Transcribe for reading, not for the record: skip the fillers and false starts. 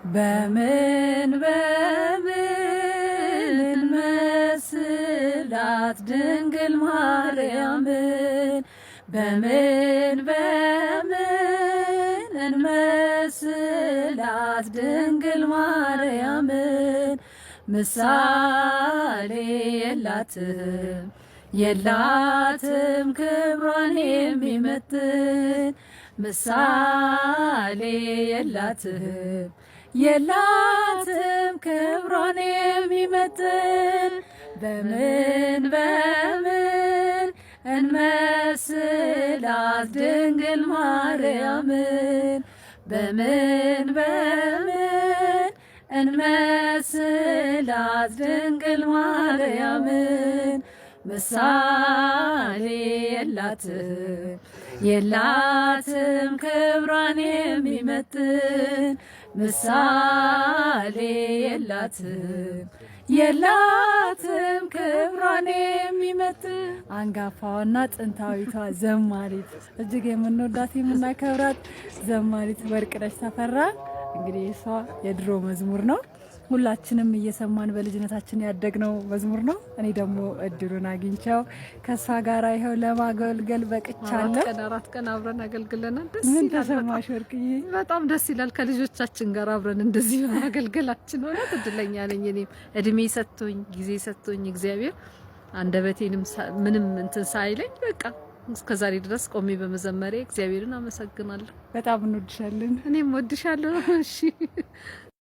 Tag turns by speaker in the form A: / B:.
A: በምን በምን እንመስላት ድንግል ማርያምን፣ በምን በምን እንመስላት ድንግል ማርያምን? ምሳሌ የላትም፣ የላትም ክብሯን የሚመጥን። ምሳሌ የላትም፣ የላትም ክብሯን የሚመጥን። በምን በምን እንመስላት ድንግል ማርያምን? በምን በምን እንመስላት ድንግል ማርያምን? ምሳሌ የላትም፣ የላትም ክብሯን የሚመጥን። ምሳሌ የላትም፣ የላትም ክብሯን የሚመጥን። አንጋፋዋና ጥንታዊቷ ዘማሪት፣ እጅግ የምንወዳት የምናከብራት ዘማሪት ወርቅነሽ ተፈራ፣ እንግዲህ እሷ የድሮ መዝሙር ነው። ሁላችንም እየሰማን በልጅነታችን ያደግነው መዝሙር ነው። እኔ ደግሞ እድሉን አግኝቸው ከእሷ ጋር ይኸው ለማገልገል በቅቻለሁ።
B: 4 ቀን አብረን አገልግለናል። ደስ
A: ምን
B: ይላል።
A: ተሰማሽ ወርቅዬ?
B: በጣም ደስ ይላል። ከልጆቻችን ጋር አብረን እንደዚህ በማገልገላችን እውነት እድለኛ ነኝ። እኔም እድሜ ሰጥቶኝ፣ ጊዜ ሰጥቶኝ፣ እግዚአብሔር አንደበቴንም ምንም እንትን ሳይለኝ በቃ እስከ ዛሬ ድረስ ቆሜ በመዘመሬ እግዚአብሔርን አመሰግናለሁ።
A: በጣም እንወድሻለን።
B: እኔም ወድሻለሁ። እሺ።